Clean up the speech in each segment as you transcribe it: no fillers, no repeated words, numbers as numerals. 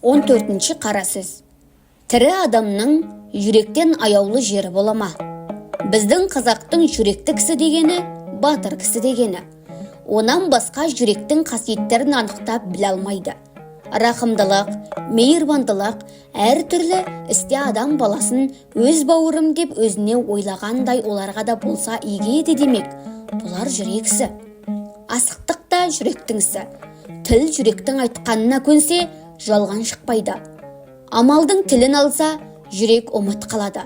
14-ші қара сөз. Тірі адамның жүректен аяулы жері бола ма? Біздің қазақтың жүректі кісі дегені, батыр кісі дегені. Онан басқа жүректің қасиеттерін анықтап біле алмайды. Рақымдылық, мейірбандылық, әр түрлі істе адам баласын өз бауырым деп өзіне ойлағандай оларға да болса игі еді демек, бұлар жүрек ісі. Асықтық та жүректің ісі. Тіл жүректің айтқанына көнсе, жалған шықпайды. Амалдың тілін алса, жүрек ұмыт қалады.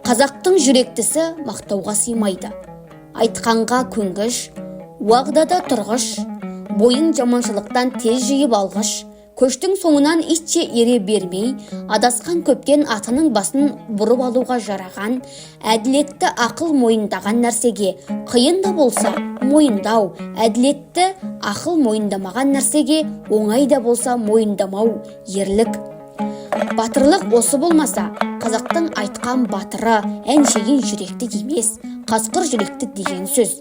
Қазақтың жүректісі мақтауға сыймайды. Айтқанға көнгіш, уағдада тұрғыш, бойын жаманшылықтан тез жиып алғыш, көштің соңынан итше ере бермей, адасқан көптен атының басын бұрып алуға жараған, әділетті ақыл мойындаған нәрсеге, қиын да болса мойындау, әділетті ақыл мойындамаған нәрсеге оңай да болса мойындамау ерлік. Батырлық осы болмаса, қазақтың айтқан батыры әншейін жүректі емес, қасқыр жүректі деген сөз.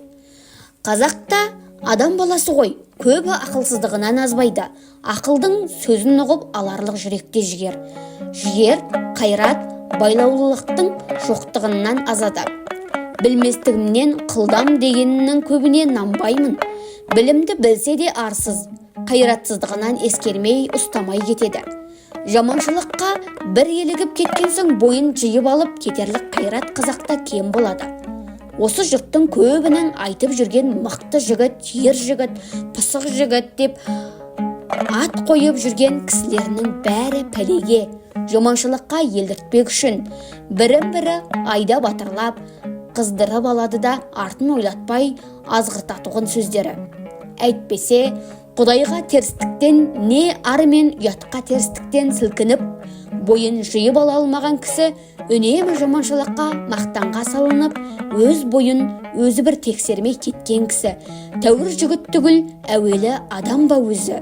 Қазақта адам баласы ғой, көбі ақылсыздығынан азбайды. Ақылдың сөзін ұғып аларлық жүректе жігер. Жігер, қайрат, байлаулылықтың жоқтығынан азады. Білместігімнен қылдам дегенінің көбіне нанбаймын. Білімді білсе де арсыз, қайратсыздығынан ескермей, ұстамай кетеді. Жаманшылыққа бір елігіп кеткен соң бойын жиып алып кетерлік қайрат қазақта кем болады. Осы жұрттың көбінің айтып жүрген мықты жігіт, ер жігіт, пысық жігіт деп ат қойып жүрген кісілерінің бәрі пәлеге, жаманшылыққа елдіртпек үшін бірін-бірі айда батырлап, қыздырып алады да артын ойлатпай азғыртатұғын сөздері. Әйтпесе, Құдайға терістіктен не ар мен ұятқа терістіктен сілкініп, бойын жиып ала алмаған кісі үнемі жаманшылыққа, мақтанға салынып, өз бойын өзі бір тексермей кеткен кісі тәуір жігіт түгіл, әуелі адам ба өзі?